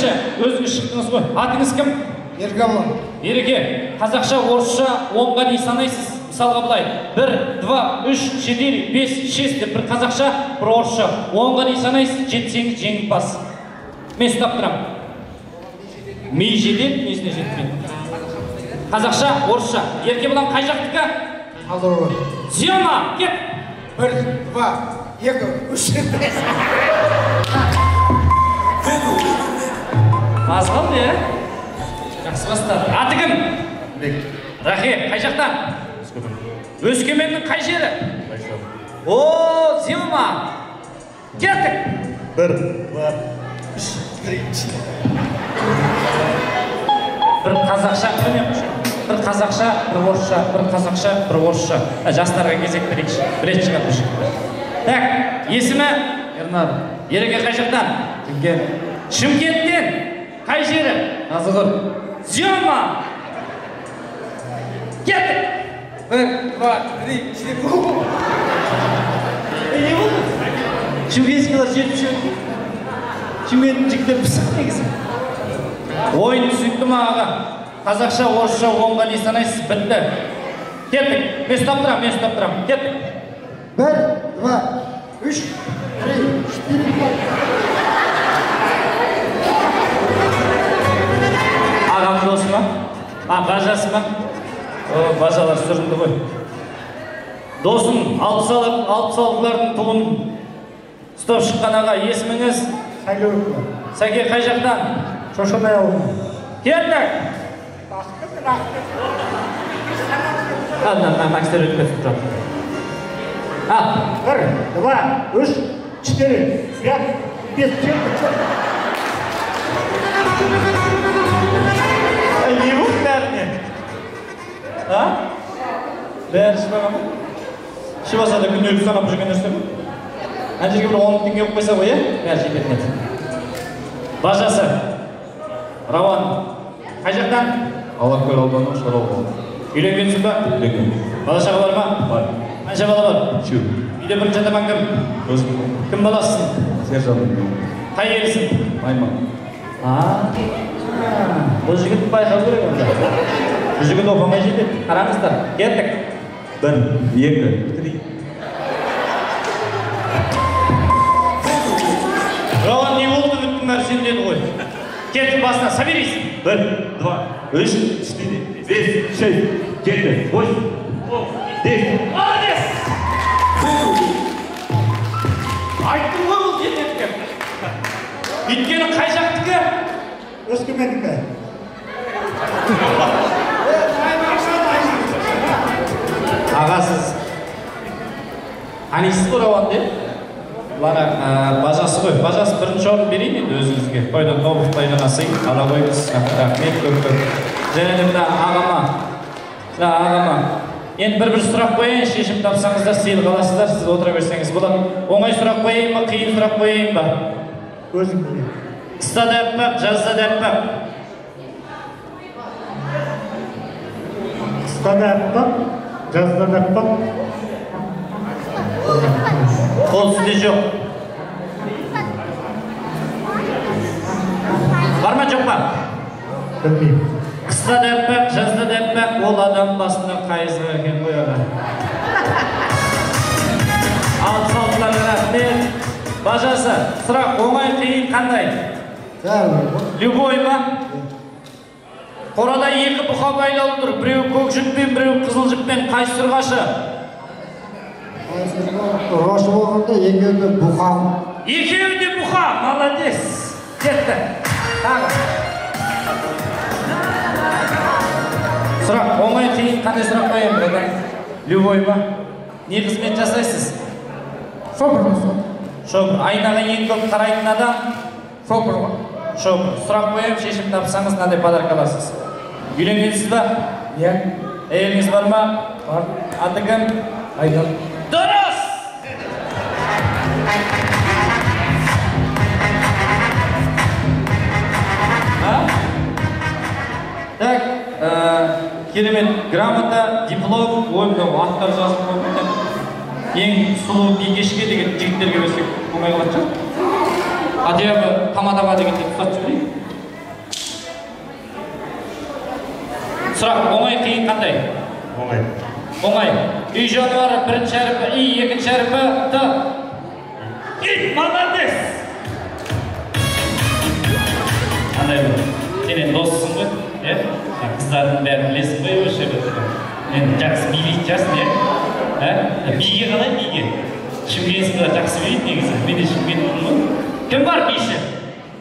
Бірінші өзіңіз шықтыңыз ғой. Атыңыз кім? Еркебұлан. Ереке, қазақша, орысша 10-ға дейін санайсыз. Мысалға былай, 1, 2, 3, 4, 5, 6 деп бір қазақша, бір орысша. 10-ға дейін санайсыз, жетсеңіз жеңімпаз. Мен ұстап тұрамын. Ми жетеді, несіне жетпейді. Қазақша, орысша. Еркебұлан қай жақтікі? Талдықорған. Зема, кет. 1, 2, 2, 3, 5. Аз қалды, ә? Жақсы бастады. Аты кім? Бек. Рахе, қай жақтан? Өскемен. Өскеменнің қай жері? О, Зема. Кеттік. 1, 2, 3, 4. Бір қазақша, бір қазақша, бір орысша, бір қазақша, бір орысша. Жастарға кезек берейікші. Білетін шығар бұл жігіттер. Так, есімі? Ернар. Ереке қай жақтан? Шымкент. Шымкенттен. Қай жері? Қазығұрт. Зема. Кеттік. 1, 2, 3, 4. Не болды? Шымкентскийлер жетіп жүрді. Шымкенттің жігіттері пысық негізі. Ойын түсінікті ма, аға? Қазақша, орысша 10-ға дейін санайсыз, бітті. Кеттік. Мен ұстап тұрамын, мен ұстап тұрамын. Кеттік. 1, 2, 3, 4, 5. Ағам досы ма? А, бажасы ма? О, бажалар сүрінді ғой. Досым, 66-лардың туын ұстап шыққан аға, есіміңіз? Сәке. Сәке қай жақтан? Шошынай ауылынан. Кеттік. Мына кісілер өтіп кетіп тұр. Ал. 1, 2, 3, 4, 5, 5, 6. Не болды бәріне? А? Бәрі ішіп алған ба? Ішіп алса да күнделік санап жүрген нәрсе ғой. Ана жерге бір 10 теңге қойып қойса ғой, иә? Бәрі жететін еді. Бажасы. Рауан. Қай жақтан? Алакөл ауданы, Шарал ауылы. Үйленгенсің ба? Үйленген. Бала шаға бар ма? Бар. Қанша бала бар? 3. Үйде бірінші атаман кім? Өзім. Кім баласысың? Сержан. Қай елсің? Айман. Бұл жігіт байқау керек онда. Бұл жігіт оп-оңай жетеді. Қараңыздар, кеттік. 1, 2, 3. Рауан, не болды, үміттің бәрі сен деді ғой. Кеттік басына, соберись. 1, 2, 3, 4, 5, 6, 7, 8, 10. Молодец! Айттым ғой бұл жетеді деп. Өйткені қай жақтікі? Өскемендікі. Аға, сіз танисыз ғой Рауанды, е? Бұлар, бажасы ғой. Бажасы бірінші орын берейін енді өзіңізге. Тойдан тобықтай ғана сый ала қойыңыз. Рахмет көп көп. Және де мына ағама, мына ағама. Енді бір-бір сұрақ қояйын, шешім тапсаңыздар сыйлық аласыздар, сіз отыра берсеңіз болады. Оңай сұрақ қояйын ба, қиын сұрақ қояйын ба? Өзің білесің. Қыста да аппақ, жазда да аппақ. Қыста да аппақ, жазда да аппақ. Ол сізде жоқ. Бар ма, жоқ па? Білмеймін. Қыста да аппақ, жазда да аппақ, ол адам басында қайызғы екен ғой аға. 66-ларға рахмет. Бажасы, сұрақ оңай, қиын қандай? Любой ма? Қорада 2 бұқа байлаулы тұр. Біреуі көк жіппен, біреуі қызыл жіппен. Қайсы ұрғашы? Ұрғашы болғанда екеуі де бұқа. Екеуі де бұқа. Молодец. Кетті. Тағы. Сұрақ оңай, қиын қандай сұрақ қояйын, братан? Любой ма? Не қызмет жасайсыз? Шопыр. Шопыр. Айнаға ең көп қарайтын адам? Шопыр. Шопыр. Сұрақ қояйын, шешім тапсаңыз мынандай подарок аласыз. Үйленгенсіз ба? Иә. Әйеліңіз бар ма? Бар. Аты кім? Айдан. Дұрыс! А? Так, керемет грамота, диплом, ой, мынау аттар жазып қойып екен. Ең сұлу бикешке деген жігіттерге берсек оңай қалатын шығар. Хотя бы тамадаға дегенде тұтатып жіберейік. Сұрақ оңай, қиын қандай? Оңай. Оңай. Үй жануары, бірінші әрпі И, екінші әрпі Т. Ит, молодец. Қандай бұл? Сен енді доссың ғой, иә? Қыздардың бәрін білесің ғой осы жерде. Енді жақсы билейтін шығарсың, иә? Ә? Биге қалай, биге? Шымкентскійлер жақсы билейді негізі. Мен де шымкенттімін ғой. Кім бар биші?